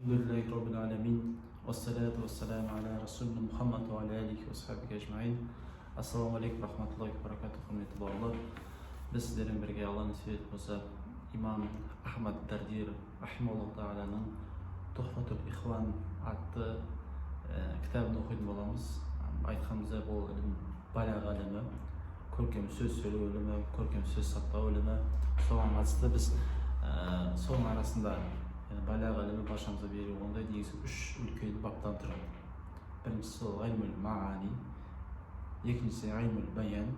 Alhamdulillahi Rabbil alemin. Уассалату уассаламу аля расулина Мухаммад ва аля алихи ва асхабихи ажмаин. Ассаламу алейкум рахматуллахи ва баракатух, құрметті бауырлар. Біз сіздермен бірге Алла нәсіп етіп болса, имам Ахмад Дардир рахималлаху тағаланың Тухфатул Ихван атты кітабын оқитын боламыз. Айтқанымыздай, бұл ілім балаға ілімі, көркем сөз сөйлеу ілімі, көркем сөз саптау ілімі. Соған қатысты біз соның арасында, яғни балаға ілімі баршамызға белгілі болғандай, негізгі үш үлкен баптан тұрады. Біріншісі ол ғилмул маани, екіншісі ғилмул баян,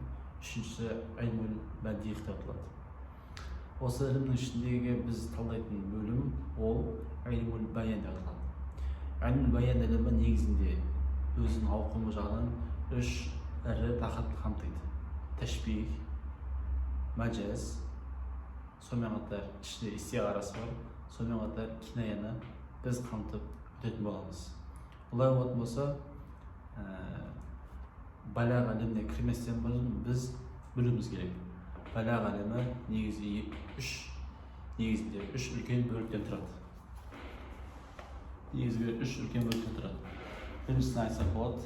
үшіншісі ғилмул бадих деп аталады. Осы ілімнің ішіндегі біз талдайтын бөлім ол ғилмул баян деп аталады. Ғилмул баян ілімі негізінде өзінің ауқымы жағынан үш ірі тақырыпты қамтиды: тәшбих, мәжаз, сонымен қатар ішінде истиғарасы бар, сонымен қатар кинаяны біз қамтып өтетін боламыз. Олай болатын болса, балаға іліміне кірместен бұрын біз білуіміз керек, балаға ілімі негізі үш, негізінде үш үлкен бөліктен тұрады. Негізгі үш үлкен бөліктен тұрады. Біріншісін айтсақ болады,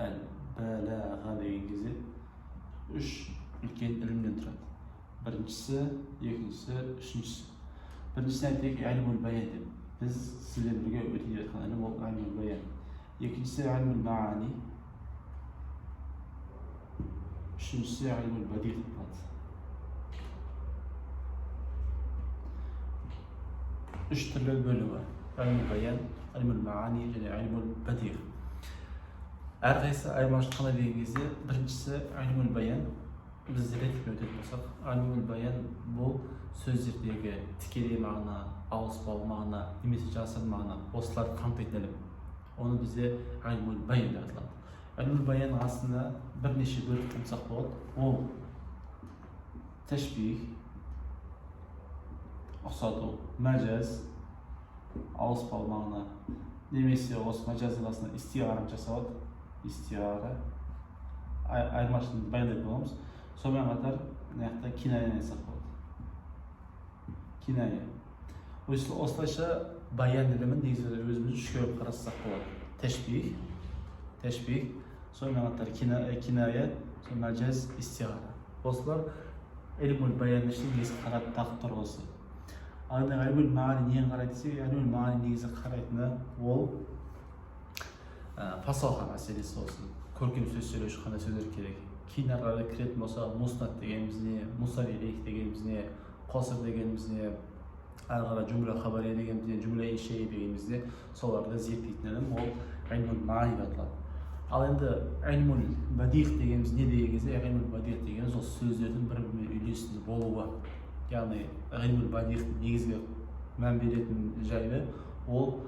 әл балаға деген кезде үш үлкен ілімнен тұрады: біріншісі, екіншісі, үшіншісі. Біріншісін айтайық, ғилмул баян деп. Біз сіздермен бірге өтейін деп жатқан ілім ол ғилмул баян. Екіншісі ғилмул маани, үшіншісі ғилмул бадих деп аталады. Үш түрлі бөлімі: ғилмул баян, ғилмул маани және ғилмул бадих. Әрқайсысы айырмашылығы қандай деген кезде, біріншісі ғилмул баян. Біз ретпен өтетін болсақ, ғилмул баян бұл сөздердегі тікелей мағына, ауыспалы мағына немесе жасырын мағына, осыларды қамтитын ілім. Оны бізде ғилмул баян деп аталады. Ғилмул баянның астына бірнеше бөлік қамтысақ болады. Ол тәшбих, ұқсату, мәжаз, ауыспалы мағына, немесе осы мәжаздың астына истиғара жасалады. Истиғара айырмашылығын баяндайтын боламыз. Сонымен қатар мына жақта кинаяны айтсақ болады, киная. Осылайша баян ілімін негізі өзіміз үшке бөліп қарастырсақ болады: тәшбих, сонымен қатар киная, сол мәжаз, истиғара. Осылар илмул баянның ішінде негізгі қарап тақырыптар осы. Ал енді ғилмул маани нені қарайды десек, ғилмул маани негізі қарайтыны ол фасаха мәселесі болсын, көркем сөз сөйлеу үшін қандай сөздер керек. Кейін ары қарай кіретін болса, муснат дегеніміз не, мусаф илейх дегеніміз не, қосыр дегеніміз не, ары қарай жумла хабария дегеніміз не, жумла иншаи дегеніміз не, соларды зерттейтін ілім ол ғилмул маани деп аталады. Ал енді ғилмул бадих дегеніміз не деген кезде, ғилмул бадих дегеніміз ол сөздердің бір бірімен үйлесімді болуы. Яғни ғилмул бадихтің негізгі мән беретін жайы ол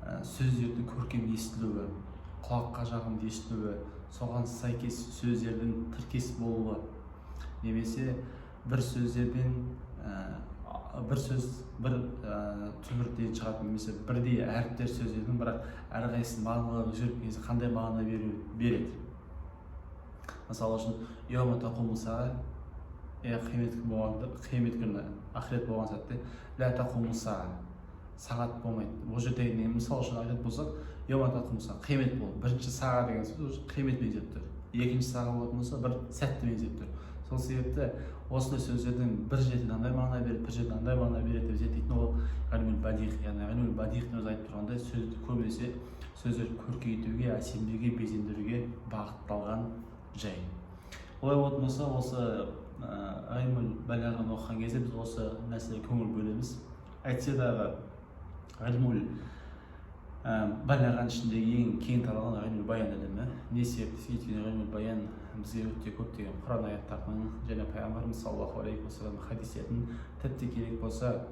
сөздердің көркем естілуі, құлаққа жағымды естілуі, соған сәйкес сөздердің тіркес болуы, немесе бір сөздерден бір сөз бір түбірден шығатын немесе бірдей әріптер сөздердің, бірақ әрқайсысының мағыналары өзгеріп кезде қандай мағына береді. Мысалы үшін, йома тақуму саа, қиямет күні болғанда, қиямет күні, ақырет болған сәтте, лә тақуму саа, сағат болмайды. Бұл жерде не, мысал үшін айтатын болсақ, йома тақуму саа, қиямет болды. Бірінші саға деген сөз уже қиямет меңзеп тұр, екінші саға болатын болса, бір сәтті меңзеп тұр. Сол себепті осындай сөздердің бір жерде мынандай мағына береді, бір жерде мынандай мағына береді деп зерттейтін ол ғилмул бадих. Яғни ғилмул бадихтың өзі айтып тұрғандай, сөзді көбінесе сөздерді көркейтуге, әсемдеуге, безендіруге бағытталған жай. Олай болатын болса, осы ғилмул балағаны оқыған кезде біз осы мәселеге көңіл бөлеміз. Әйтсе дағы ғилмул балағаның ішіндегі ең кең таралған ғилмул баян ілімі. Не себепті? Өйткені ғилмул баян бізге өте көптеген Құран аяттарының және пайғамбарымыз саллаллаху алейхи уассалам хадистердің, тіпті керек болса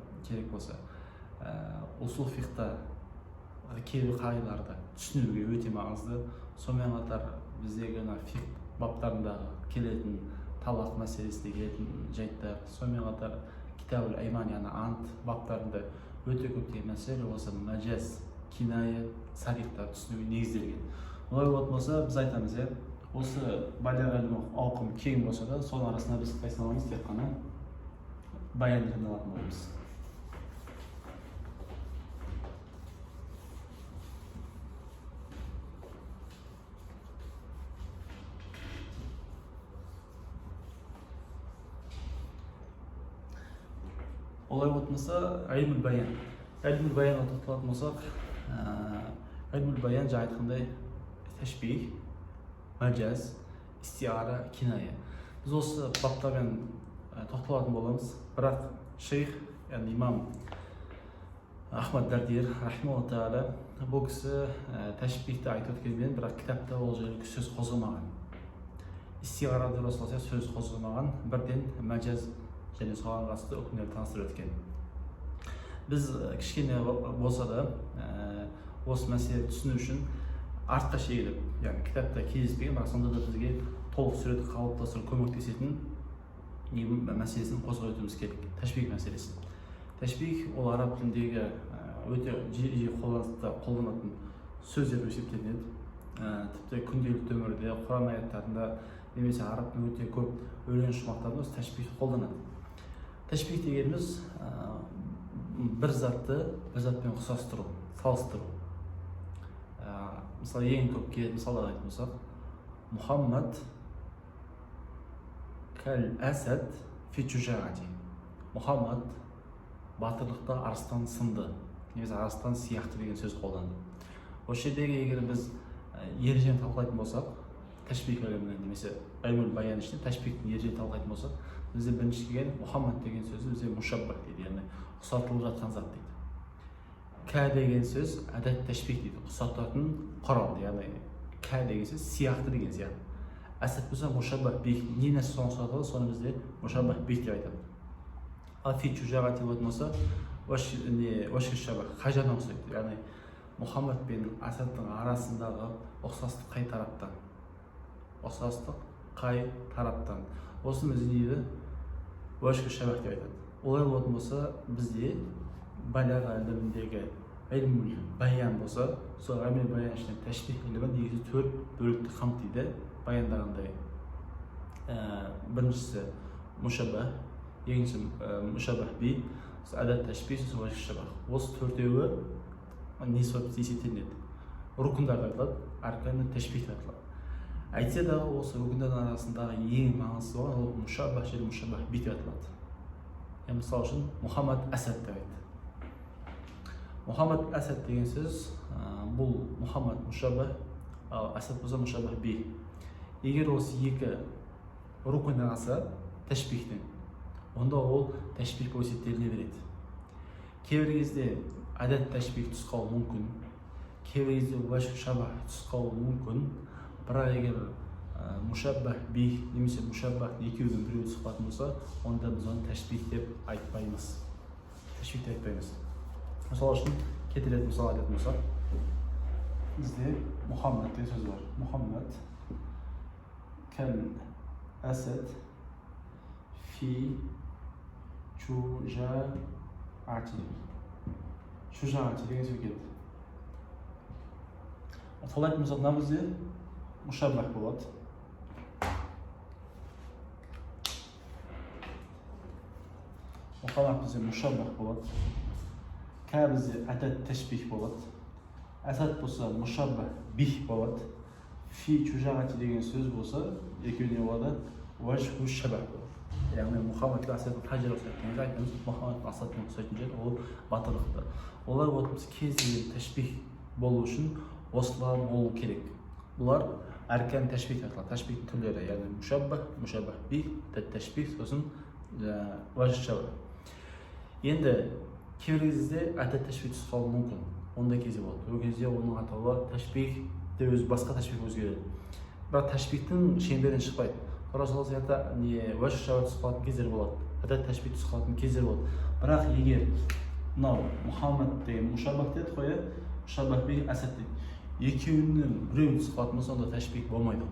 усул фиқта кейбір қағидаларды түсінуге өте маңызды. Сонымен қатар біздегі мына фиқ баптарындағы келетін талақ мәселесінде келетін жайттар, сонымен қатар китабул айман, яғни ант баптарында өте көптеген мәселелер осы мәжаз, киная, сарихтарды түсінуге негізделген. Олай болатын болса, біз айтамыз, иә, осы балаға ілімі ауқымы кең болса да, соның арасында біз қайсысын аламыз? Тек қана баян ілімін алатын боламыз. Олай болатын болса, илмул баян. Илмул баянға тоқталатын болсақ, илмул баян жаңа айтқандай тәшбих, мәжаз, истиара, киная. Біз осы баптармен тоқталатын боламыз. Бірақ шейх, яғни имам Ахмад Дардир рахималлаху тағала, бұл кісі тәшбихті айтып өткенмен, бірақ кітапта ол жайлы сөз қозғамаған. Истиара туралы сөз қозғамаған, бірден мәжаз және соған қатысты үкімдерді таныстырып өткен. Біз кішкене болса да осы мәселені түсіну үшін артқа шегіліп, яғни кітапта кездеспеген, бірақ сонда да бізге толық сурет қалыптастыру көмектесетін мәселесін қозғап өтуіміз керек. Тәшбих мәселесі. Тәшбих ол араб тіліндегі өте жиі қолданатын сөздер болып есептелінеді. Тіпті күнделікті өмірде, Құран аяттарында немесе арабтың өте көп өлең шумақтарында осы тәшбих қолданады. Тәшбих дегеніміз бір затты бір затпен ұқсастыру, салыстыру. Мысалы, ең көп келетін мысалдар айтатын болсақ, Мұхаммад кәл әсәд фи шужаати. Мұхаммад батырлықта арыстан сынды немесе арыстан сияқты деген сөз қолданды. Осы жердегі егер біз ережені талқылайтын болсақ, тәшбих ілімінің немесе илмул баян ішінде тәшбихтің ережені талқылайтын болсақ, бізде бірінші келген Мұхаммад деген сөзі бізде мушаббах дейді, яғни ұқсатылып жатқан зат дейді. Кә деген сөз әдат тәшбих дейді, ұқсататын құрал, яғни кә деген сөз сияқты деген сияқты. Әсәд болса мушаббах бих, не нәрсе соны ұқсатады, соны бізде мушаббах бих деп айтады. Ал фи шужаати болатын болса, уашхи шабах, қай жағынан ұқсайды, яғни Мұхаммад пен Асадтың арасындағы ұқсастық қай тараптан? Ұқсастық қай тараптан? Осыны біз не дейді? Уашхи шабах деп айтады. Олай болатын болса, бізде балаға іліміндегі илмул баян болса, сол илмул баян ішінде тәшбих ілімі негізі төрт бөлікті қамтиды баяндағандай. Біріншісі мушаббах, екіншісі мушаббах би, әдат тәшбих, сосын уашхи шабах. Осы төртеуі не болып есептелінеді? Рукундар деп айтылады, арканы тәшбих деп айтылады. Әйтсе дағы осы рукундардың арасындағы ең маңыздысы болған ол мушаббах және мушаббах би деп айтылады. Мысалы үшін Мұхаммад Әсәд деп айтты. Мұхаммад Әсәд деген сөз бұл Мұхаммад мушаббах, ал Әсәд болса мушаббах би. Егер осы екі рукун алса тәшбихтің, онда ол тәшбих болып есептеліне береді. Кейбір кезде әдат тәшбих түс қалуы мүмкін, кейбір кезде уәжх шабах түс қалуы мүмкін. Бірақ егер мушаббах би немесе мушаббах екеуінің біреуі түсіп қалатын болса, онда біз оны тәшбих деп айтпаймыз. Тәшбих деп айтпаймыз. Мысалы үшін келтіретін мысал айтатын болсақ, бізде Мұхаммад деген сөз бар. Мұхаммад кәл әсәд фи шужаати. Шужаати деген сөз келді. Талайтын болсақ, мына бізде мушаббах болады. Мұхаммад бізде мушаббах болады. Кә бізде әдат тәшбих болады. Әсәд болса мушаббах бих болады. Фи шужаати деген сөз болса, екеуі не болады? Уажху шабах болады. Яғни Мұхаммад пен Асадтың қай жері ұқсайды деген айтамыз. Мұхаммад пен Асадтың ұқсайтын жері ол батырлықта. Олар болатын біз кез келген тәшбих болу үшін осылар болу керек. Бұлар әркән тәшбих деп аталады. Тәшбихтің түрлері, яғни мушаббах, мушаббах би, тәшбих, сосын уажх шабах. Енді кейбір кезде әдат тәшбих түсіп қалуы мүмкін. Ондай кезде болады. Ол кезде оның атауы тәшбих деп өзі басқа тәшбих өзгереді. Бірақ тәшбихтің шеңберінен шықпайды. Тура сол сияқты не уәжх шабах түсіп қалатын кездер болады, әдат тәшбих түсіп қалатын кездер болады. Бірақ егер мынау Мұхаммад деген мушаббах дедік қой, мушаббах би Әсәд дейді, екеуінің біреуі түсіп қалатын болса, онда тәшбих болмайды.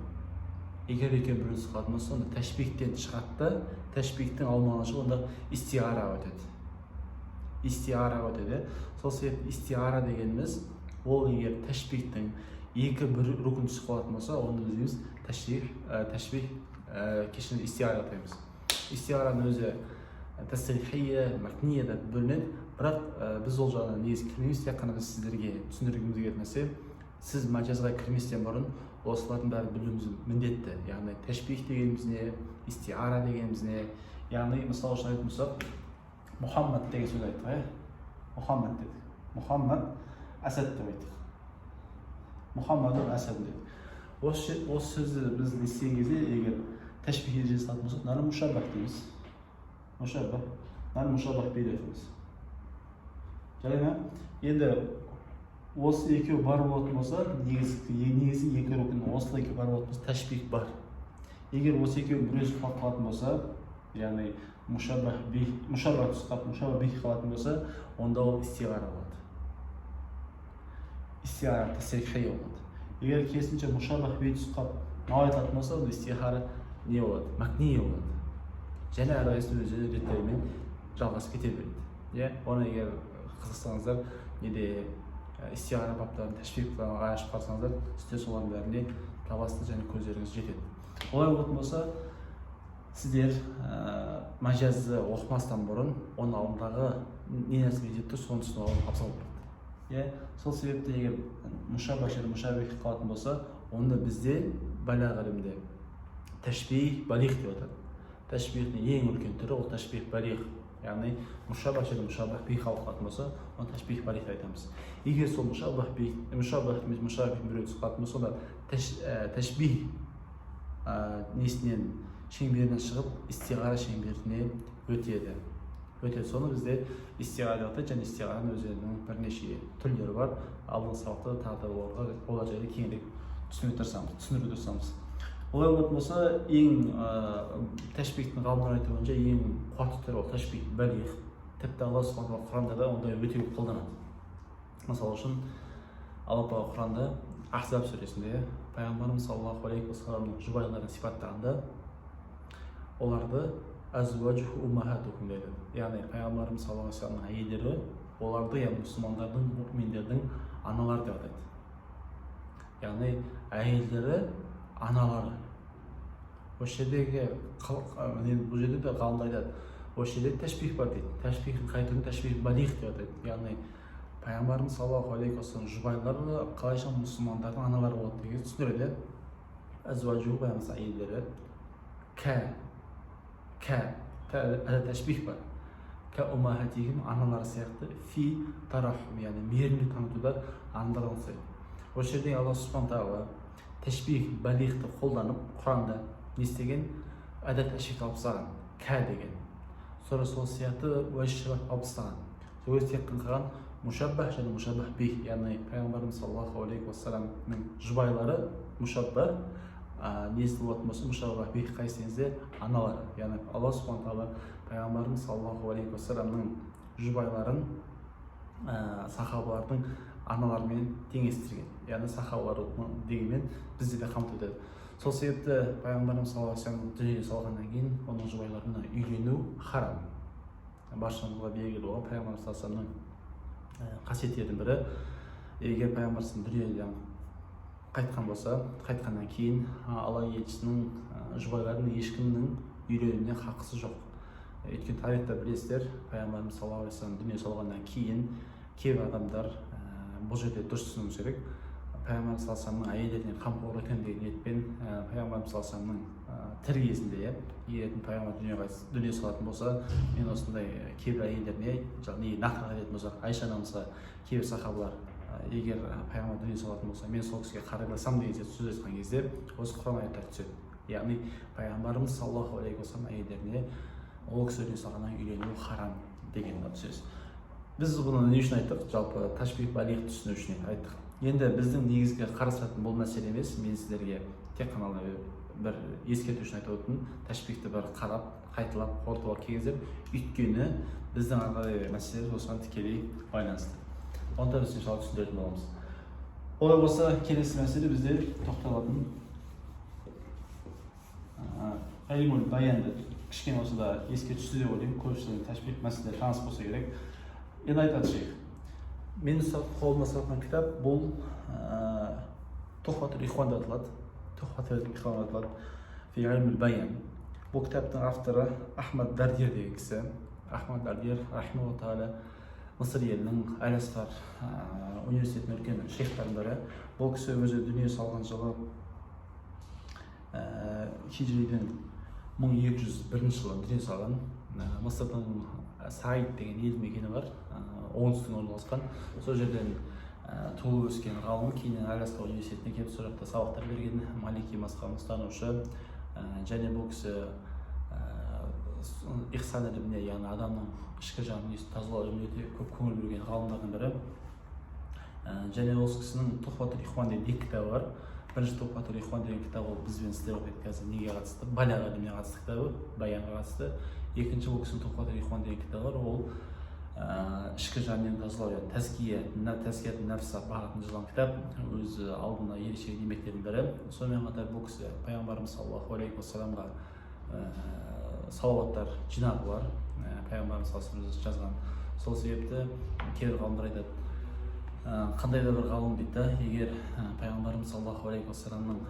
Егер екеуінің біреуі түсіп қалатын болса, онда тәшбихтен шығады да, тәшбихтің аумағынан шығып, онда истиараға өтеді. Истиараға өтеді. Сол себепті истиара дегеніміз ол егер тәшбихтің екі бір рукн түсіп қалатын болса, онда біз дейміз тәшбих, кешіріңіз, истиара атаймыз. Истиараның өзі тасрихия, мәтния деп бөлінеді. Бірақ біз ол жағына негізі кірмейміз, тек қана біз сіздерге түсіндіргіміз келетін нәрсе, сіз мәжазға кірместен бұрын осылардың бәрін білуіміз міндетті. Яғни тәшбих дегеніміз не, истиара дегеніміз не. Яғни мысалы үшін айтатын болсақ, Мұхаммад деген сөз айттық, иә, Мұхаммад дедік, Мұхаммад Асад деп айттық, Мұхаммадун Асад дедік. Осы сөзді біз не істеген кезде, егер тәшбих ережесі алатын болсақ, мынаны мушаббах дейміз, мушаббах, мынаны мушаббах бih дейміз. Жарай ма? Енді осы екеуі бар болатын болса, негізі екі рукн осы екеуі бар болатын болса, тәшбих бар. Егер осы екеуінің біреусі құлап қалатын болса, яғни мушаббах бих, мушаббах түсіп қалып, мушаббах бих қалатын болса, онда ол истиғара болады, истиғара тасрихия болады. Егер керісінше мушаббах бих түсіп қалып, мынау айтылатын болса, онда истиғара не болады? Макния болады. Және әрі қарай өзі реттерімен жалғасып кете береді, иә. Оны егер қызықсаңыздар, неде, истиғара баптарын, тәшбих баптарын ашып қарасаңыздар, сіздер солардың бәріне табасыздар және көздеріңіз жетеді. Олай болатын болса, сіздер мажазды оқымастан бұрын оның алдындағы не нәрсе етіп тұр, соны түсініп алу абзал болады, иә. Сол себепті егер мушаббах және мушаббих қалатын болса, онда бізде балағ ілімінде тәшбих балих деп атады. Тәшбихтің ең үлкен түрі ол тәшбих балих, яғни мушаббах және мушаббах бих алып қалатын болса, оны тәшбих балих деп айтамыз. Егер сол мушаббах бих, мушаббах емес, мушаббих біреу түсіп қалатын болса, онда тәшбих несінен, шеңберінен шығып, истиғара шеңберіне өтеді. Соны бізде истиғара деп атайды. Және истиғараның өздерінің бірнеше түрлері бар. Алдыңғы сабақта тағы да оларға, олар жайлы кеңірек түсіндіруге тырысамыз. Олай болатын болса, ең тәшбихтің, ғалымдар айтуы бойынша, ең қуатты түрі ол тәшбих балих. Тіпті Алла субхана тағала Құранда да ондай өте көп қолданады. Мысалы үшін, Алла тағала Құранда Ахзаб сүресінде пайғамбарымыз саллаллаху алейхи уассаламның жұбайларын сипаттағанда, оларды әзуажуху уммахатухум дейді. Яғни пайғамбарымыз саллаллаху алейхи уассаламның әйелдері оларды, яғни мұсылмандардың, мүминдердің аналары деп атайды, яғни әйелдері аналары. Осы жердегі енді бұл жерде де ғалымдар айтады, осы жерде тәшбих бар дейді. Тәшбихтің қай түрін? Тәшбих балих деп атайды. Яғни пайғамбарымыз саллаллаху алейхи уассалам жұбайлары қалайша мұсылмандардың аналары болады деген түсіндіреді, иә. Әзуажуху, пайғамбар әйелдері, кә тәшбих бар, кә уммахатихим, аналары сияқты, фи тарахум, яғни мейірімділік танытуда аналарға ұқсайды. Осы жерде Алла субхана тағала тәшбих балихты қолданып, Құранда не істеген? Әдат тәшбихті алып тастаған, кә деген. Sonra сол сияқты уәшшабах алып тастаған. Сол кезде тек қана қалған мушаббах және мушаббах бих, яғни пайғамбарымыз саллаллаху алейхи уассаламның жұбайлары мушаббах, несі болатын болса, мушаббах бих қайсы дегенде, аналары. Яғни Алла субхана тағала пайғамбарымыз саллаллаху алейхи уассаламның жұбайларын сахабалардың аналарымен теңестірген, яғни сахабалар дегенмен бізді де қамтып өтеді. Сол себепті пайғамбарымыз саллаллаху алейхи вассалам дүниеге салғаннан кейін оның жұбайларына үйлену харам. Баршамызға белгілі болған пайғамбарымыз саллаллаху алейхи вассаламның қасиеттерінің бірі, егер пайғамбар дүниеден қайтқан болса, қайтқаннан кейін Алла елшісінің жұбайларының ешкімнің үйленуіне хақысы жоқ. Өйткені тарихта білесіздер, пайғамбарымыз саллаллаху алейхи вассалам дүние салғаннан кейін кейбір адамдар, бұл жерде дұрыс түсінуіміз керек, пайғамбарымыз саллаллаху алейхи вассаламның әйелдеріне қамқорлық етемін деген ниетпен, пайғамбарымыз саллаллаху алейхи вассаламның тірі кезінде, иә, егер пайғамбар дүние салатын болса, мен осындай кейбір әйелдеріне, не нақтырақ айтатын болсақ, Айша анамызға кейбір сахабалар, егер пайғамбар дүние салатын болса, мен сол кісіге қарайласам деген сияқты сөз айтқан кезде, осы Құран аяттары түседі. Яғни пайғамбарымыз саллаллаху алейхи уассалам әйелдеріне ол кісі дүние салғаннан үйлену харам деген сөз. Біз бұны не үшін айттық? Жалпы ташбих балих түсіну үшін айттық. Енді біздің негізгі қарастыратын бұл мәселе емес. Мен сіздерге тек қана бір ескерту үшін айтып отырмын, тәшбихті бір қарап, қайталап, қорытып алып келіңіздер, өйткені біздің ары қарай мәселелер осыған тікелей байланысты. Оны да біз иншалла түсіндіретін боламыз. Олай болса, келесі мәселе бізде тоқталатын ғилмул баянды кішкене болса да еске түсті деп ойлаймын. Көпшілігінің тәшбих мәселелері таныс болса керек. Енді айтады шейх, мен қолыма ұстатқан кітап бұл Тухфатул Ихуан деп аталады, Тухфатул Ихуан деп аталады, фи илмил баян. Бұл кітаптың авторы Ахмад Дардир деген кісі. Ахмад Дардир рахималлаху тағала Мысыр елінің Әл Азхар университетінің үлкен шейхтарының бірі. Бұл кісі өзі дүние салған жылы хижридің 1201 жылы дүние салған. Мысырдың Саид деген елді мекені бар, оңтүстігінде орналасқан. Сол жерден туылып өскен ғалым, кейіннен Аляска университетіне келіп, сол жақта сабақтар берген, малики мазхабын ұстанушы. Және бұл кісі ихсан іліміне, яғни адамның ішкі жан дүниесін тазалау іліміне өте көп көңіл бөлген ғалымдардың бірі. Және осы кісінің Тухфатул Ихуан деген екі кітабы бар. Бірінші Тухфатул Ихуан деген кітап, ол бізбен сіздер оқиды қазір, неге қатысты? Баляға іліміне қатысты кітабы, баянға қатысты. Екінші бұл кісінің Тухфатул Ихуан деген кітабы бар, ол ішкі жанмен тазалау, яғни тәзкия, тәзкият нәфс бағытында жазылған кітап, өз алдына ерекше еңбектердің бірі. Сонымен қатар бұл кісі пайғамбарымыз саллаллаху алейхи уассаламға салауаттар жинағы бар, пайғамбарымыз саллаллаху алейхи уассалам жазған. Сол себепті кейбір ғалымдар айтады, қандай да бір ғалым дейді да, егер пайғамбарымыз саллаллаху алейхи уассаламның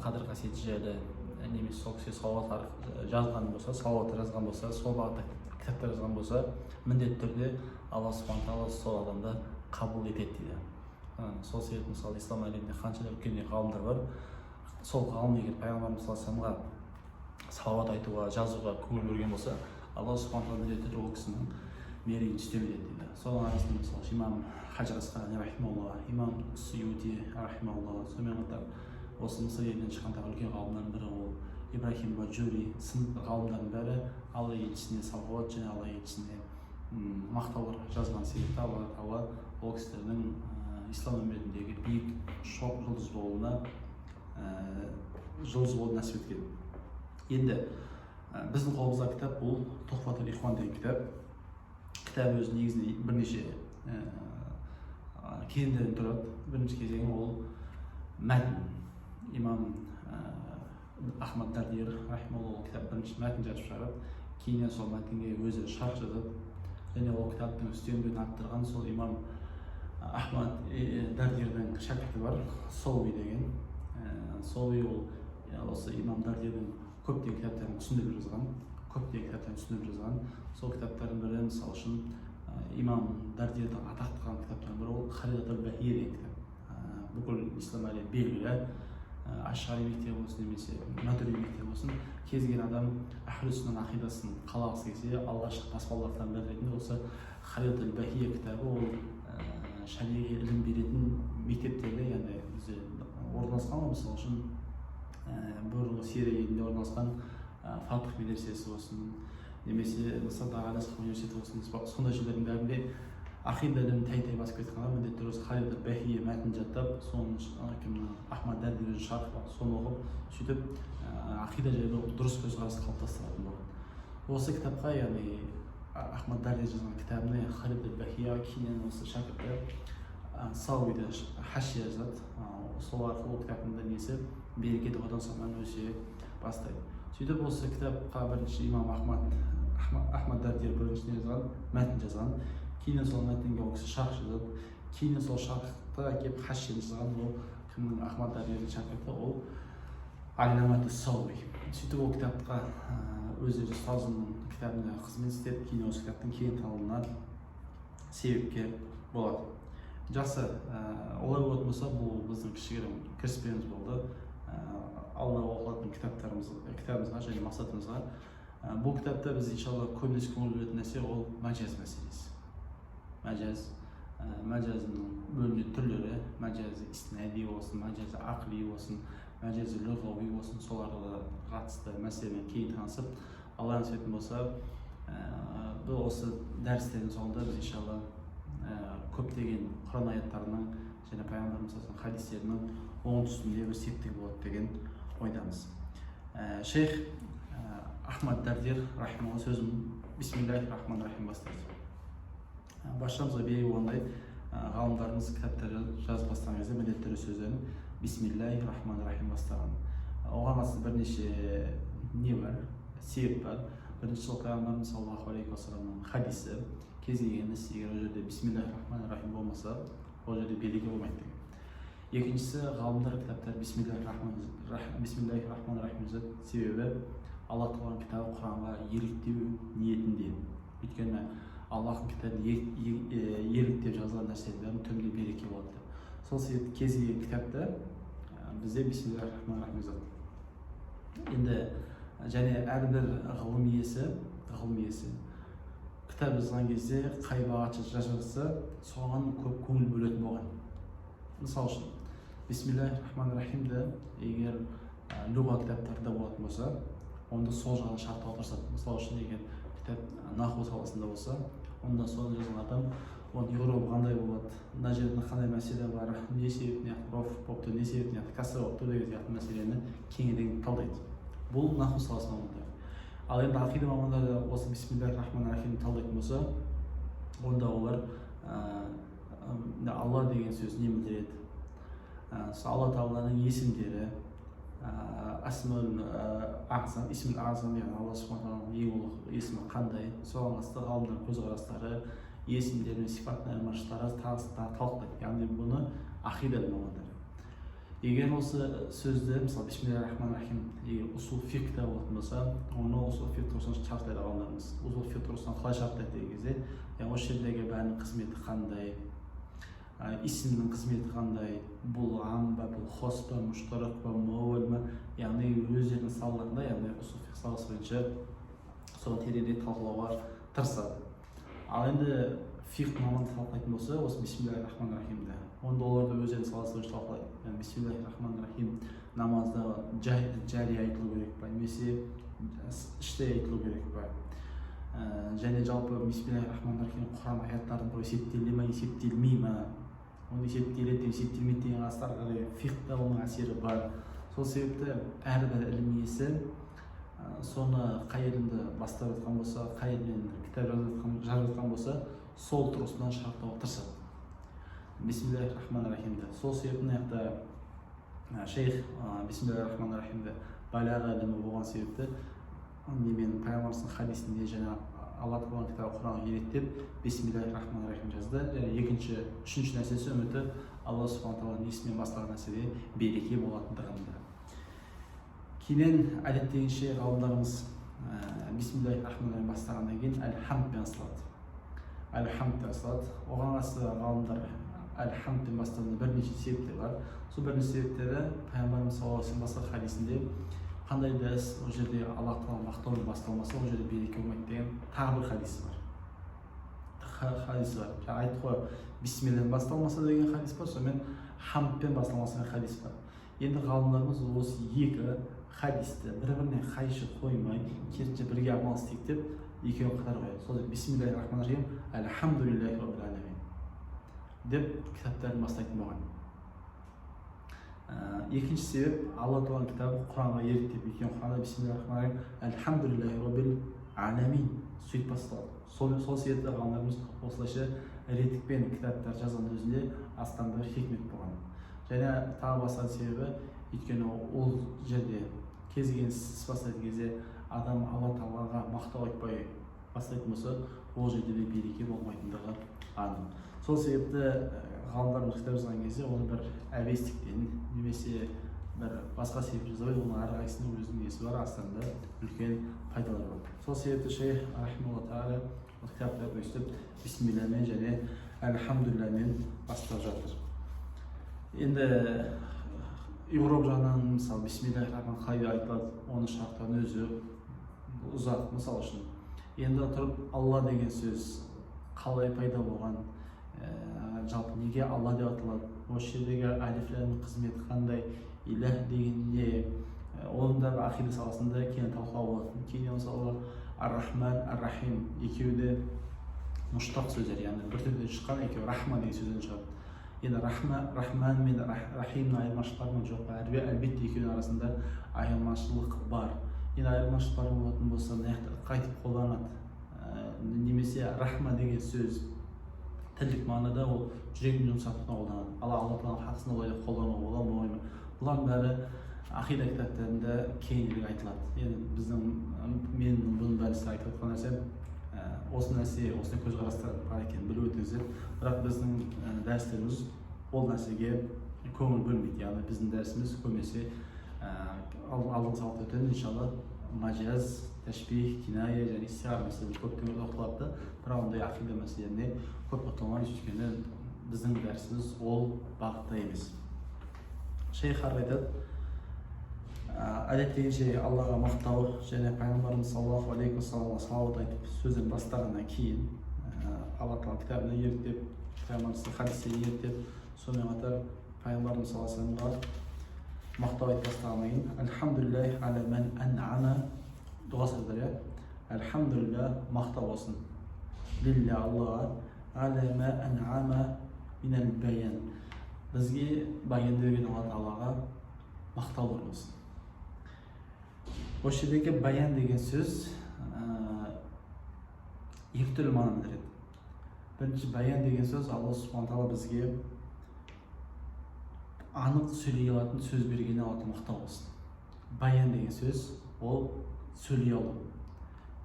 қадір қасиеті жайлы немесе сол кісіге салауат жазған болса, салауат жазған болса, сол бағытта кітаптар жазған болса, міндетті түрде Алла субхана тағала сол адамды қабыл етеді дейді. Сол себепті, мысалы, ислам әлемінде қанша үлкен ғалымдар бар, сол ғалым егер пайғамбарымыз саллаллаху алейхи уассаламға салауат айтуға, жазуға көңіл бөлген болса, Алла субхана тағала міндетті түрде ол кісінің мерейін үстем етеді дейді. Соның арасында, мысалы, имам Хажар Асқалани рахималла, имам Суюти рахималла, сонымен қатар осы Мысыр елінен шыққан тағы үлкен ғалымдардың бірі ол Ибрахим Баджури сынды ғалымдардың бәрі Алла елшісіне салауат және Алла елшісіне мақтаулар жазған себепті Алла тағала ол кісілердің ислам үмметіндегі биік шоқ жұлдыз болуына, жұлдыз болуды нәсіп еткен. Енді біздің қолымыздағы кітап бұл Тухфатул Ихуан деген кітап. Кітап өзі негізінде бірнеше кезеңдерден тұрады. Бірінші кезеңі ол мәтін. Имам Ахмад Дардир рахималла ол кітап бірінші мәтін жазып шығарады, кейіннен сол мәтінге өзі шарх жазады. Және ол кітаптың үстемдігін арттырған сол имам Ахмад Дардирдің шәкірті бар, Соуи деген. Соуи ол осы имам Дардирдің көптеген кітаптарын түсіндіріп жазған, көптеген кітаптарын түсіндіріп жазған. Сол кітаптардың бірі, мысалы үшін, имам Дардирдің атақты қылған кітаптардың бірі ол Харидатул Бахия деген кітап. Бүкіл ислам әлемі белгілі, Ашғари мектебі болсын немесе Матуриди мектебі болсын, кез келген адам ахлі сүннаның ақидасын қалағысы келсе, алғашқы баспалдақтан бірі ретінде осы Харидатул Бахия кітабы. Ол шариғи ілім беретін мектептерде, яғни бізде орналасқан ғой, мысалы үшін, бұрынғы Сирия елінде орналасқан Фатх медресесі болсын немесе Мысырдағы Әл университеті болсын, сондай жерлердің бәрінде ақида ілімін тәй тәй басып кеткен адам міндетті түрде осы Харидат Бахия мәтінін жаттап, соның кімнің, Ахмад Дардидің шархы бар, соны оқып, сөйтіп ақида жайлы дұрыс көзқарас қалыптастыратын болған. Осы кітапқа, яғни Ахмад Дарди жазған кітабына, Харидат Бахия, кейіннен осы шәкірті Сауиді хашия жазады. Сол арқылы ол кітаптың да несі, берекеті одан соң өсе бастайды. Сөйтіп осы кітапқа бірінші имам Ахмад Дардир бірінші не жазған? Мәтін жазған. Кейіннен сол мәтінге ол кісі шарх жазады. Кейіннен сол шархты әкеліп хашияны жазған ол кімнің, Ахмад Дардирдің шәкірті, ол Алламат Сауи. Сөйтіп ол кітапқа өздері ұстазының кітабына қызмет істеп, кейін осы кітаптың кең танылуына себепкер болады. Жақсы, олай болатын болса, бұл біздің кішігірім кіріспеміз болды алда оқылатын кітаптарымыз, кітабымызға және мақсатымызға. Бұл кітапта біз, иншалла, көбінесе көңіл бөлетін нәрсе ол мәжаз мәселесі. Мәжаз, мәжазының бөлінетін түрлері, мәжазы иснади болсын, мәжазы ақли болсын, мәжазы лүғауи болсын, соларға қатысты мәселемен кейін танысып, Алла нәсіп ететін болса, бұл осы дәрістердің соңында біз, иншалла, көптеген Құран аяттарының және пайғамбарымыз саллаллаху хадистерінің оң үстінде бір септігі болады деген ойдамыз. Шейх Ахмад Дардир рахималла сөзін бисмиллахи рахмани рахим бастайды. Баршамызға белгілі болғандай, ғалымдарымыз кітаптар жазып бастаған кезде міндетті түрде сөздерін бисмиллахи рахмани рахим бастаған. Оған қатысты бірнеше не бар, себеп бар. Бірінші, сол пайғамбарымыз саллаллаху алейхи уассаламның хадисі: кез келген іс, егер ол жерде бисмиллахи рахмани рахим болмаса, ол жерде береке болмайды деген. Екіншісі, ғалымдар кітаптар бисмиллахи рахмани рахим жазады, себебі Алла тағаланың кітабы Құранға еліктеу ниетінде. Өйткені Аллахтың кітабын еліктеп жазылған нәрсенің бәрінің түбінде береке болады деп. Сол себепті кез келген кітапта бізде бисмиллахи рахмани рахим жазады. Енді және әрбір ғылым иесі кітап Кітап жазған кезде қай бағытша жазса, соған көп көңіл бөлетін болған. Мысал үшін, бисмиллахи рахмани рахимді егер люға кітаптарында болатын болса, онда сол жағын шарттауға тырысады. Мысал үшін, егер кітап наху саласында болса, онда соны жазған адам оның иғробы қандай болады, мына жерде қандай мәселе бар, не себептен роф болып тұр, не себептен касра болып тұр деген сияқты мәселені кеңірек талдайды. Бұл наху саласы мамандары. Ал енді ақида мамандары осы бисмиллахи рахмани рахимді талдайтын болса, онда олар Алла деген сөз не білдіреді, сол Алла тағаланың есімдері, асмаул ағзам, исмул ағзам, яғни Алла субхана тағаланың ең ұлық есімі қандай, соған қатысты ғалымдардың көзқарастары, есімдер мен сипаттың айырмашылықтары, тағысын тағы талқылайды. Яғни бұны ақида мамандары. Егер осы сөзді, мысалы, бисмиллахи рахмани рахим, егер усул фиқх кітабы болатын болса, оны усул фиқх тұрғысынан шарттайды ғалымдарымыз. Усул фиқх тұрғысынан қалай шарттайды деген кезде, яғни осы жердегі бәрінің қызметі қандай, исімнің қызметі қандай, бұл ам ба, бұл хос па, муштарак па, муаввал ма, яғни өздерінің салаларында, яғни усул фиқх саласы бойынша соны тереңірек талқылауға тырысады. Ал енді фиқх маманы талқылайтын болса осы бисмиллахи рахмани рахимді, онда олар да өздерінің саласы бойынша талқылайды. Яғни бисмиллахи рахмани рахим намазда жария айтылу керек па немесе іштей айтылу керек па, және жалпы бисмиллахи рахмани рахим Құран аяттардың бір есептеле ма, есептелмей ма, оны есептеледі, есептелмейді деген қатысты ары қарай фиқхта оның әсері бар. Сол себепті әрбір ілім иесі соны қай ілімді бастап жатқан болса, қай ілімнен кітап жазып жатқан болса, сол тұрғысынан шарттауға тырысады бисмиллахи рахмани рахимді. Сол себепті мына жақта шейх бисмиллахи рахмани рахимді балаға ілімі болған себепті немен, пайғамбарымыздың хадисінде және Алла тағаланың кітабы Құранға еліктеп бисмиллахи рахмани рахим жазды. Және екінші, үшінші нәрсесі, үміті Алла субхана тағаланың есімімен басталған нәрседе береке болатындығында. Кейіннен әдеттегінше ғалымдарымыз бисмиллахи рахмани рахим бастағаннан кейін әлхамдпен басталады, әлхамдпен басталады. Оған қатысты ғалымдар әлхамдпен бастауында бірнеше себептер бар. Сол бірнеше себептері: пайғамбарымыз саллаллаху алейхи вассалам басқа хадисінде қандай да іс ол жерде Аллах тағала мақтаумен басталмаса, ол жерде береке болмайды деген тағы бір хадисі бар. Хадисі бар, жаңа айттық қой, бисмилладан басталмаса деген хадис бар, сонымен хамдпен басталмаса деген хадис бар. Енді ғалымдарымыз осы екі хадисті бір біріне қайшы қоймай, керісінше бірге амал істейік деп екеуін қатар қояды. Сол бисмиллахи рахмани рахим, альхамдулиллахи роббил аламин деп кітаптарын бастайтын болған. Екінші себеп: Алла тағаланың кітабы Құранға еліктеп, өйткені Құранда бисмиллахи рахмани рахим, альхамдулиллахи роббил аламин сөйтіп басталады. Сол себепті ғалымдарымыз осылайша реттікпен кітаптар жазған өзінде астамда бір хикмет болған. Және тағы басқа себебі, өйткені ол жерде кез келген іс бастайтын кезде адам Алла тағалаға мақтау айтпай бастайтын болса, ол жерде де береке болмайтындығы анық. Сол себепті ғалымдарымыз кітап жазған кезде оны бір әбестіктен немесе бір басқа себеп жазбайды, оның әрқайсысының өзінің несі бар, астарында үлкен пайдалар бар. Сол себепті шейх рахималла тағала ол кітаптарды өйстіп бисмилламен және альхамдулилламен бастап жатыр. Енді иғроб жағынан, мысалы, бисмиллахи рахман қалай айтылады, оның шарттарының өзі ұзақ. Мысал үшін, енді тұрып Алла деген сөз қалай пайда болған, жалпы неге Алла деп аталады, осы жердегі әлиф қызметі қандай, иләх деген не, оның да бір ақида саласында кең талқылау болатын. Кейіннен, мысалы, ар рахман ар рахим екеуі де мұштақ сөздер, яғни бір тілден шыққан, екеуі рахма деген сөзден шығады. Енді рахма, рахман мен рахимнің айырмашылығы бар ма, жоқ па? Әлбетте, екеуінің арасында айырмашылық бар. Енді айырмашылық бар болатын болса, мына жақта қайтып қолданады, немесе рахма деген сөз тілдік мағынада ол жүректің жұмсақтығына қолданады, ал Алла тағаланың хақысына олай қолдануға бола ма, болмай ма, бұлардың бәрі ақида кітаптарында кеңірек айтылады. Енді біздің, мен бұның бәрін сізге айтып отқан нәрсем осы нәрсе, осындай көзқарастар бар екенін біліп өтіңіздер. Бірақ біздің дәрістеріміз ол нәрсеге көңіл бөлмейді, яғни біздің дәрісіміз көбінесе алдыңғы сабақта өтеміз иншалла, мажаз, тәшбих, киная және истиғара мәселелеріне көп тоқталады да, бірақ ондай ақида мәселелеріне көп тоқталмаймыз, өйткені біздің дәрісіміз ол бағытта емес. Шейх ары айтады. Әдеттегінше Аллаға мақтау және пайғамбарымыз саллаллаху алейхи уассаламға салауат айтып сөзін бастағаннан кейін Алла тағала кітабына еліктеп, пайғамбарымыздың хадисіне еліктеп, сонымен қатар пайғамбарымыз саллаллаху алейхи уассаламға мақтау айтып бастағаннан кейін альхамдулиллахи аля ман ан'ама дұға сөздер, иә. Альхамдулилля, мақтау болсын лилля Аллаға, аля ма ан'ама минал баян, бізге баян берген Алла тағалаға мақтаулар болсын. Осы жердегі баян деген сөз екі түрлі мағына білдіреді. Бірінші, баян деген сөз Алла субхана тағала бізге анық сөйлей алатын сөз бергеніне Алла тағала мақтау болсын. Баян деген сөз ол сөйлей алу.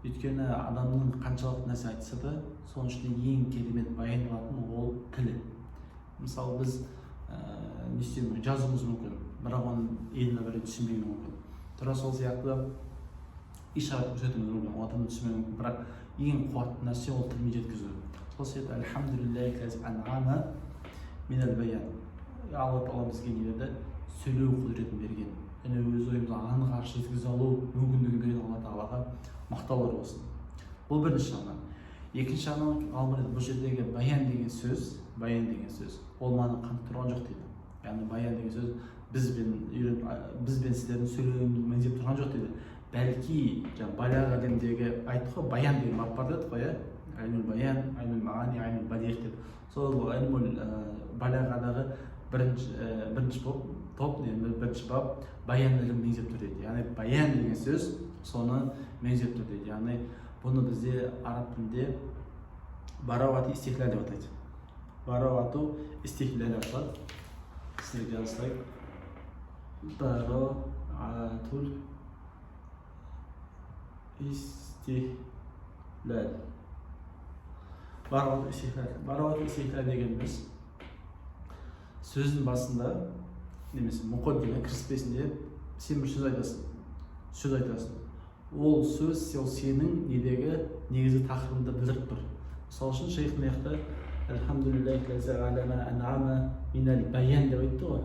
Өйткені адамның қаншалықты нәрсе айтса да, соның ішінде ең керемет баян алатын ол тілі. Мысалы, біз не істеуіміз мүмкін, жазуымыз мүмкін, бірақ оны елдің бәрі түсінбеуі мүмкін. Тура сол сияқты ишарат көрсетуіміз мүмкін, ол адам түсінбеуі мүмкін, бірақ ең қуатты нәрсе ол тілмен жеткізу. Сол себепті минал баян, Алла тағала бізге не берді? Сөйлеу құдіретін берген және өз ойымызды анық ашық жеткізе алу мүмкіндігін берген Алла тағалаға мақтаулар болсын. Бұл бірінші жағынан. Екінші жағынан, ғалымдар айтады, бұл жердегі баян деген сөз, баян деген сөз ол мағына қамтып тұрған жоқ дейді. Яғни баян деген сөз бізбен үйреніп, бізбен сіздердің сөйлеуімізді меңзеп тұрған жоқ дейді. Бәлки жаңағы баляға әлемдегі айттық қой, баян деген бап бар дедік қой, иә, ілмул баян, ілмул маани, ілмул балиғ деп. Сол ілмул баляғадағы бірінші топ, бірінші бап баян ілімін меңзеп тұр дейді. Яғни баян деген сөз соны меңзеп тұр дейді. Яғни бұны бізде араб тілінде барауати истихлал деп атайды. Барауату истихлал деп аталады. Сіздерге жаза салайық. Бароатул истихлал. Барауат истихлал. Барауат истихлал дегеніміз сөздің басында немесе мұқаддима, кіріспесінде сен бір сөз айтасың, сөз айтасың. Ол сөз сол сенің недегі негізгі тақырыбыңды білдіріп тұр. Мысалы үшін, шейх мына жақта минал баян деп айтты ғой.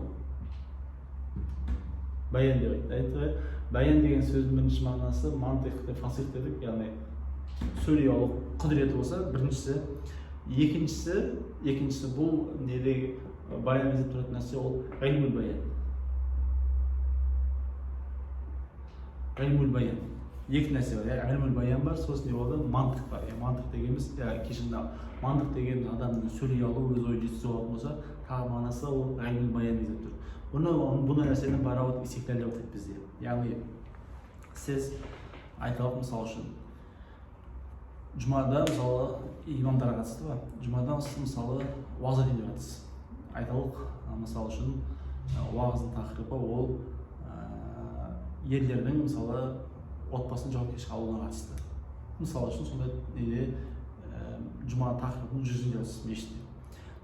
Баян деп айтты, айтты ғой. Баян деген сөздің бірінші мағынасы мантиқ деп, фасих дедік, яғни сөйлей алу құдіреті болса біріншісі. Екіншісі бұл недегі баян деп тұратын нәрсе ол ғилмул баян. Ғилмул баян. Екі нәрсе бар, иә, ғилмул баян бар, сосын не болды? Мантық бар. Иә, мантық дегеніміз, иә, кешірім, мантық дегеніміз адамның сөйлей алу, өз ойын жеткізе алатын болса, тағы мағынасы ол ғилмул баян деп тұр. Бұны нәрсені барауат истихлал деп атайды бізде. Яғни сіз айталық, мысалы үшін, жұмада, мысалы, имамдарға қатысты ғой, жұмада сіз, мысалы, уағыз айтайын деп жатырсыз. Айталық, мысалы үшін, уағыздың тақырыбы ол ерлердің, мысалы, отбасын жауапкершілік алуына қатысты. Мысалы үшін, сондай неде жұма тақырыбын жүргізейін деп жатырсыз мешітте.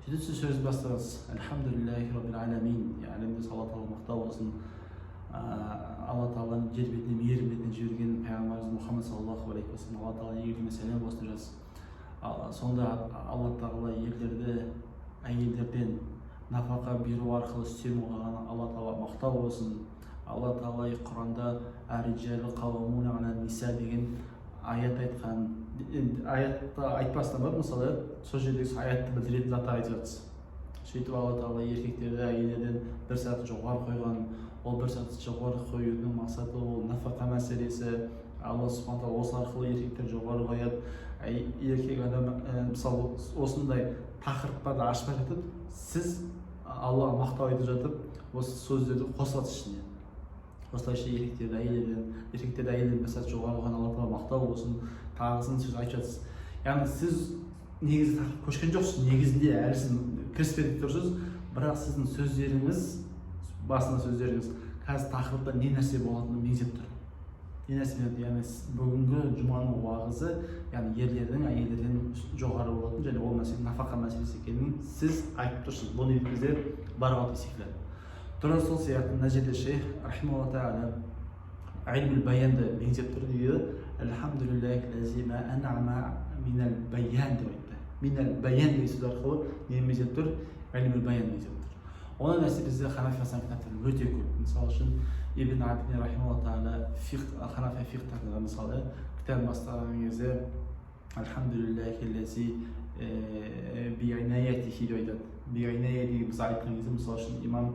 Сөйтіп сіз сөз бастадыңыз: альхамдулиллахи роббил аламин, әлемде Алла тағала мақтау болсын, Алла тағаланың жер бетіне мейірім ретінде жіберген пайғамбарымыз Мұхаммад саллаллаху алейхи уассалам, Алла тағала игілігіне сәлем болсын деп жатсыз. Сонда Алла тағала ерлерді әйелдерден нафақа беру арқылы үстем қылған Алла тағала мақтау болсын. Алла тағала Құранда ниса деген аят айтқан. Енді аятты айтпастан бұрын, мысалы, сол жердегі аятты білдіретін заттар айтып жатсыз. Сөйтіп Алла тағала еркектерді әйелдерден бір саты жоғары қойған. Ол бір саты жоғары қоюдың мақсаты ол нафақа мәселесі. Алла субхана тағала осы арқылы еркектер жоғары қояды. Еркек адам, мысалы, осындай тақырыптарды ашпай жатып, сіз Аллаға мақтау айтып жатып, осы сөздерді қосып жатсыз ішіне. Осылайша еркектерді әйелдерден бір саты жоғары қойған Алла тағала мақтау болсын, тағысын сөз айтып жатсыз. Яғни сіз негізі тақырып көшкен жоқсыз, негізінде әлі сіз кіріспе тұрсыз, бірақ сіздің сөздеріңіз, басында сөздеріңіз қазір тақырыпта не нәрсе болатынын меңзеп тұр. Не нәрсе? Яғни бүгінгі жұманың уағызы, яғни ерлердің әйелдерден жоғары болатын және ол мәселе нафақа мәселесі екенін сіз айтып тұрсыз. Бұл негізде барауат истихлал. Тура сол сияқты мына жерде шейх рахималла тағала ғилмул баянды меңзеп тұр дейді. Минал баян деп айтты. Минал баян деген сөз арқылы нені меңзеп тұр? Ғилмул баян меңзеп тұр. Ондай нәрсе бізде ханафи мазхабының кітаптарында өте көп. Мысалы үшін, Ибн Абидин рахималлаху тағала фиқх, ханафи фиқхтарында, мысалы, кітабын бастаған кезде «Альхамдулиллахи лази биинаятихи» деп айтады. Биинаятихи біз айтқан кезде, мысалы үшін, имам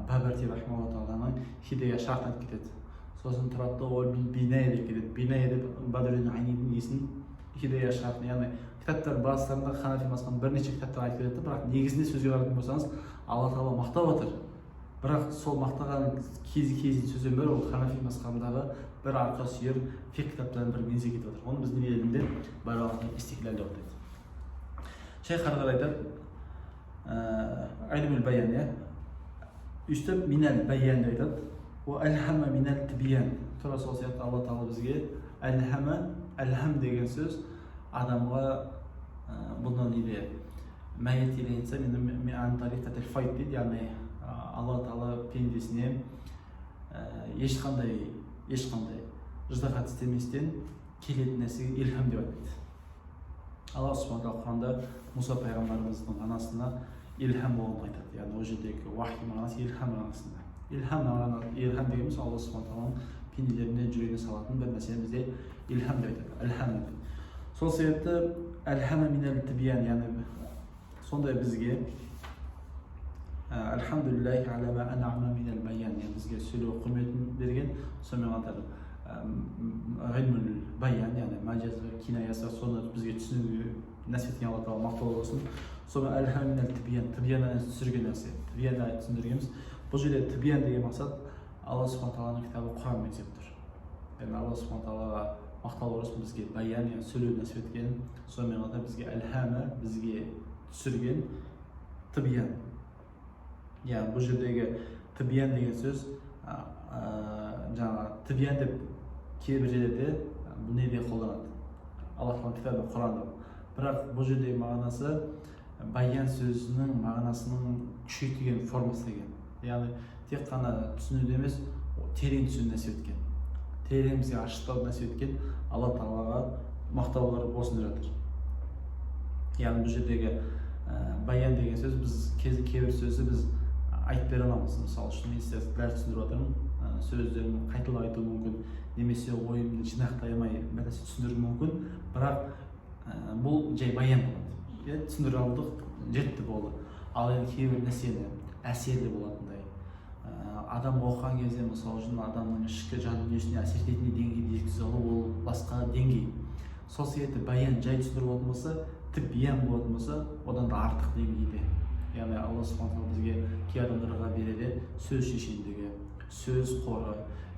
Бабарти рахималлаху тағаланың хидая шартын айтып кетеді. Сосын тұрады да, ол биная деп кетеді. Биная деп Бадруддин Айнидің несін, хидая шартын. Яғни кітаптар бастарында ханафи мазхабының бірнеше кітаптар айтып кетеді, бірақ негізінде сөзге қарайтын болсаңыз, Алла тағала мақтап жатыр. Бірақ сол мақтаған кез кез сөзден бірі ол ханафи мазхабындағы бір арқа сүйер фиқх кітаптарының бір меңзеп кетіп жатыр. Оны біздің елінде балағат истиклал деп атайды. Шейх ары қарай айтады, илмул баян, иә, өйстіп минәл баян деп айтады. Уа әлхама минәл тибиян. Тура сол сияқты Алла тағала бізге әлхама, әлхам деген сөз адамға бұны неде файд дейді, яғни Алла тағала пендесіне ешқандай ыждаһат істеместен келетін нәрсеге илхам деп атайды. Алла субхана тағала Құранда Мұса пайғамбарымыздың анасына илхам болғанын айтады. Яғни ол жердегі уахи мағынасы илхам мағынасында. Илхам мағына, илхам дегеніміз Алла субхана тағаланың пенделеріне, жүрегіне салатын бір нәрсені бізде илхам деп айтады, илхам деп. Сол себепті әлхама минәл тибиян, яғни сондай бізге альхамдулиллахи аля ма ан'ама минәл баян, яғни бізге сөйлеу құрметін берген. Сонымен қатар ғилмул баян, яғни мәжаз бар, кинаясы бар, соны бізге түсінуге нәсіп еткен Алла тағала мақтаулы болсын. Сонымен әлхама минәл тибиян, тибияннан түсірген нәрсе. Тибиянда түсіндіргенбіз, бұл жерде тибиян деген мақсат Алла субхана тағаланың кітабы Құран меңзеп тұр. Яғни Алла субхана тағалаға мақтаулы болсын, бізге баян, яғни сөйлеу нәсіп еткен. Сонымен қатар бізге әлхама, бізге түсірген тибиян, яғни бұл жердегі тибиян деген сөз жаңағы тибиян деп кейбір жерлерде бұл неде қолданады, Алла тағаланың кітабы Құран деп. Бірақ бұл жердегі мағынасы баян сөзінің мағынасының күшейтілген формасы деген, яғни тек қана түсінуді емес, терең түсіну нәсіп еткен, терең бізге ашықтауды нәсіп еткен Алла тағалаға мақтаулар болсын деп жатыр. Яғни бұл жердегі баян деген сөз, біз кейбір сөзді біз айтып бере аламыз. Мысалы үшін, мен сізге дәл түсіндіріп жатырмын, сөздерін қайталап айтуым мүмкін немесе ойымды жинақтай алмай бір нәрсе түсіндіруім мүмкін, бірақ бұл жай баян болады, иә, түсіндіре алдық, жетті, болды. Ал енді кейбір нәрсені әсерлі болатындай, адам оқыған кезде, мысалы үшін, адамның ішкі жан дүниесіне әсер ететін деңгейде жеткізе алу, ол басқа деңгей. Сол себепті баян жай түсіндіріп болатын болса, тибиян болатын болса, одан да артық деңгейде. Яғни Алла субхана тағала бізге, кей адамдарға береді сөз шешендігі, сөз қоры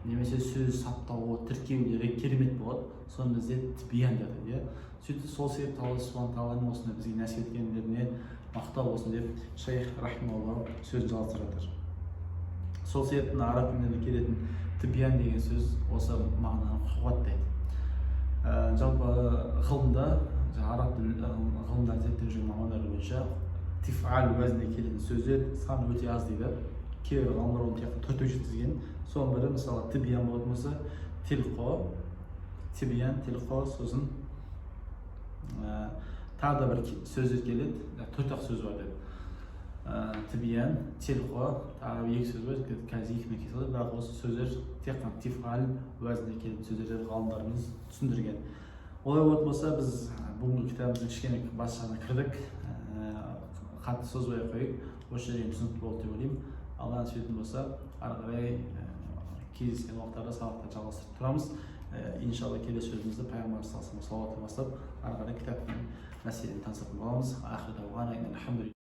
немесе сөз саптауы, тіркеулері керемет болады, соны бізде тибиян деп атайды, иә. Сөйтіп, сол себепті Алла субхана тағаланың осындай бізге нәсіп еткендеріне мақтау болсын деп шейх рахималла сөзін жалғастырып жатыр. Сол себептен араб тілінен келетін тибиян деген сөз осы мағынаны қуаттайды. Жалпы ғылымда, жаңа араб тіл ғылымдарын зерттеп жүрген мамандар бойынша тифал уәзінде келетін сөздер саны өте аз дейді. Кейбір ғалымдар оны тек төртеу жеткізген. Соның бірі, мысалы, тибиян болатын болса, тилқо, тибиян, тилқо, сосын тағы да бір сөздер келеді, төрт ақ сөз бар деп. Тибиян, тилқо, тағы екі сөз бар, қазір екімен кесе салады. Бірақ осы сөздер тек қана тифал уәзінде келетін сөздер деп ғалымдарымыз түсіндірген. Олай болатын болса, біз бүгінгі кітабымыздың кішкене бас жағына кірдік, қатты созбай ақ қояйық, осы жерден түсінікті болды деп ойлаймын. Алла нәсіп ететін болса, ары қарай кездескен уақыттарда сабақты жалғастырып тұрамыз. Иншалла, келесі сөзімізді пайғамбарымыз саллаллаху алейхи вассалам салауатты бастап, ары қарай кітаптың мәселелерін танысатын боламыз.